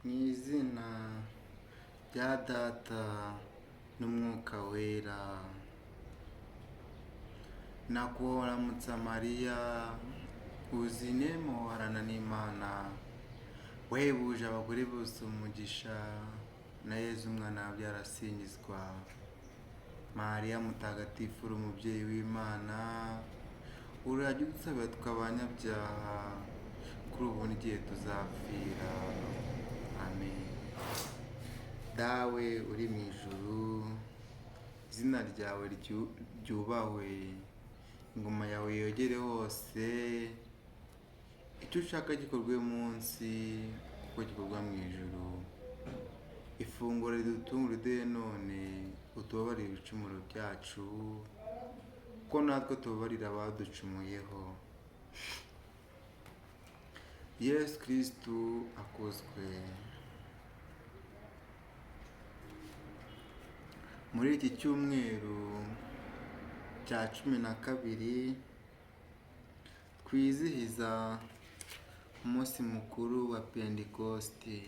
Mu izina rya Data n'Umwuka Wera. Nakuramutsa Mariya, uzinemo harana n'Imana, wahebuje abagore bose umugisha, na Yezu umwana wabyara asingizwa. Mariya mutagatifu uri umubyeyi w'Imana, urajya udusabira twe abanyabyaha, kuri ubu n'igihe tuzapfira. Amen. Dawe uri mu ijuru, izina ryawe ryubahwe, ingoma yawe yogere hose, icyo ushaka gikorwe munsi kuko gikorwa mu ijuru. Ifunguro ridutunga uriduhe none, utubabarire ibicumuro byacu, kuko natwe tubabarira abaducumuyeho. Yesu Kristu akuzwe. Muri iki cyumweru cya 12 twizihiza umunsi mukuru wa Pentekosti.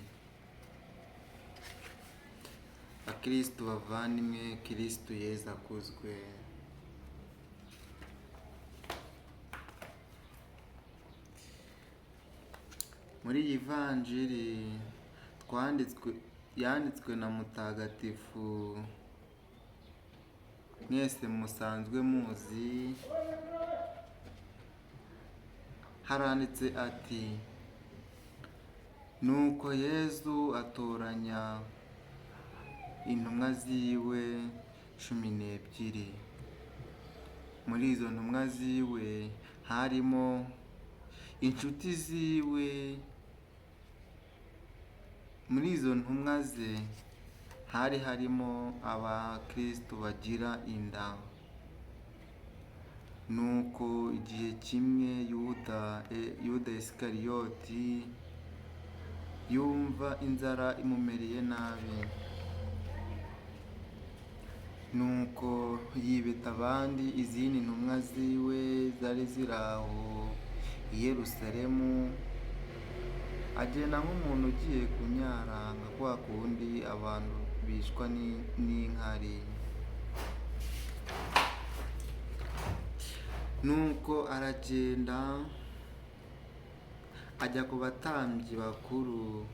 Bakristu bavandimwe, Kristu Yezu akuzwe. Muri iyi vanjiri twanditswe yanditswe na Mutagatifu mwese musanzwe muzi, haranditse ati: Nuko Yezu atoranya intumwa ziwe 12. Muri izo ntumwa ziwe harimo inshuti ziwe, muri izo ntumwa ze hari harimo abakristu bagira inda. Nuko igihe kimwe Yuda Isikariyoti yumva inzara imumereye nabi. Nuko yibeta abandi izindi ntumwa ziwe zari ziri aho i Yerusalemu, agenda nk'umuntu ugiye kunyara nka kwa kundi abantu bicwa n'inkari. Nuko aragenda ajya ku batambyi bakuru,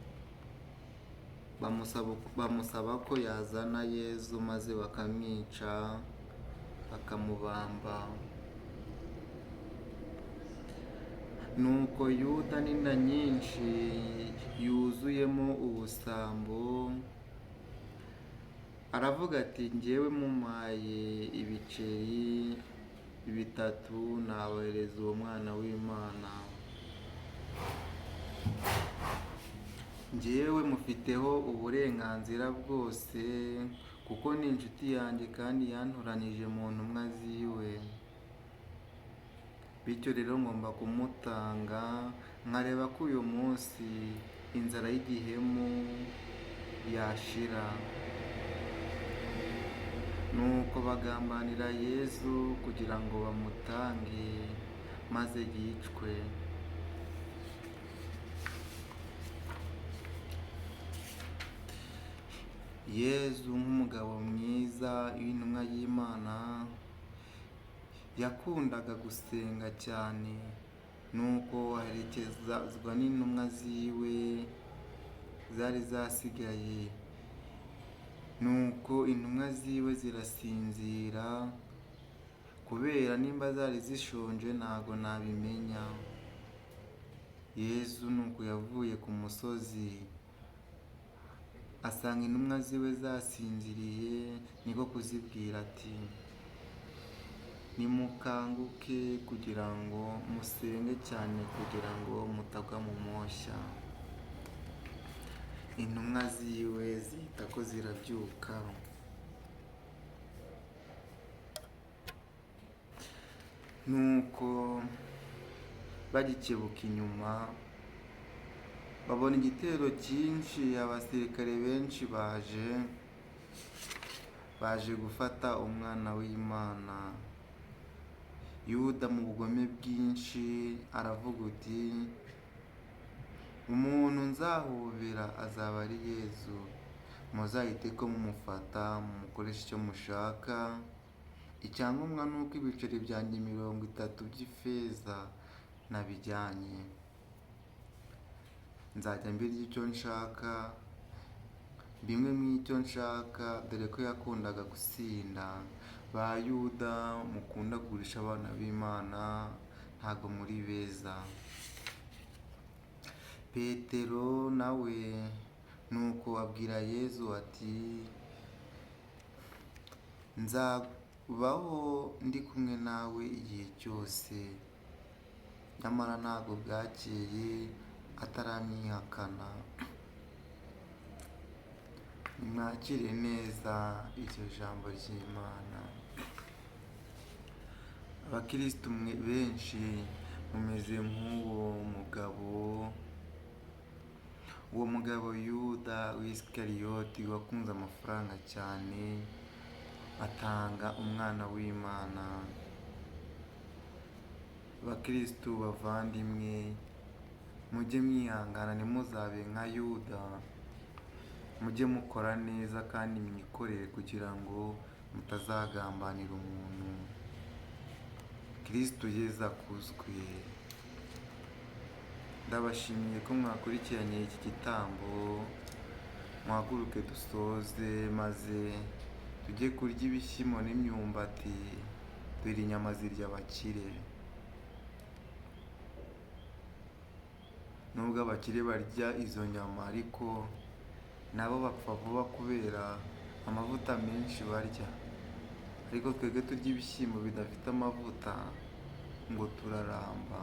bamusaba ko yazana Yezu maze bakamwica bakamubamba. Nuko Yuda n'inda nyinshi yuzuyemo ubusambo, aravuga ati: Njyewe mumpaye ibiceri 3 nabohereza uwo mwana w'Imana. Njyewe mufiteho uburenganzira bwose, kuko ni inshuti yanjye kandi yantoranyije mu ntumwa ziwe. Bityo rero ngomba kumutanga, nkareba ko uyu munsi inzara y'igihemu yashira. Nuko bagambanira Yezu kugira ngo bamutange maze yicwe. Yezu nk'umugabo mwiza w'intumwa y'Imana, yakundaga gusenga cyane, nuko aherekezwa n'intumwa ziwe zari zasigaye. Nuko intumwa ziwe zirasinzira, kubera nimba zari zishonje ntago nabimenya. Yezu nuko yavuye ku musozi, asanga intumwa ziwe zasinziriye, niko kuzibwira ati: Nimukanguke kugira ngo musenge cyane kugira ngo mutagwa mu moshya. Intumwa ziwe zihita ko zirabyuka. Nuko bagikebuka inyuma, babona igitero cyinshi, abasirikare benshi baje gufata umwana w'Imana. Yuda mu bugome bwinshi aravuga uti: Umuntu nzahobera azaba ari Yezu, muzahite ko mumufata mumukoreshe icyo mushaka, icyangombwa ni uko ibiceri byanjye 30 by'ifeza nabijyanye. Nzajya mbirya icyo nshaka, bimwe mu icyo nshaka, dore ko yakundaga gusinda. Ba Yuda mukunda kugurisha abana b'Imana, ntabwo muri beza. Petero nawe nuko abwira Yezu ati nzabaho ndi kumwe nawe igihe cyose. Nyamara ntabwo bwakeye ataramwihakana. Nimwakire neza iryo jambo ry'Imana. Abakirisitu mwe benshi mumeze nk'uwo mugabo, uwo mugabo Yuda w'Isikariyoti wakunze amafaranga cyane, atanga umwana w'Imana. Bakirisitu bavandimwe, mujye mwihangana ntimuzabe nka Yuda, mujye mukora neza kandi mwikorere kugira ngo mutazagambanira umuntu. Kirisitu Yezu akuzwe. Ndabashimiye ko mwakurikiranye iki gitambo, muhaguruke dusoze maze tujye kurya ibishyimbo n'imyumbati, dore inyama zirya abakire. Nubwo abakire barya izo nyama ariko nabo bapfa vuba kubera amavuta menshi barya, ariko twebwe turya ibishyimbo bidafite amavuta ngo turaramba.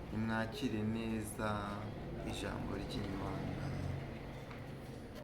Nimwakire neza ijambo ry'Imana.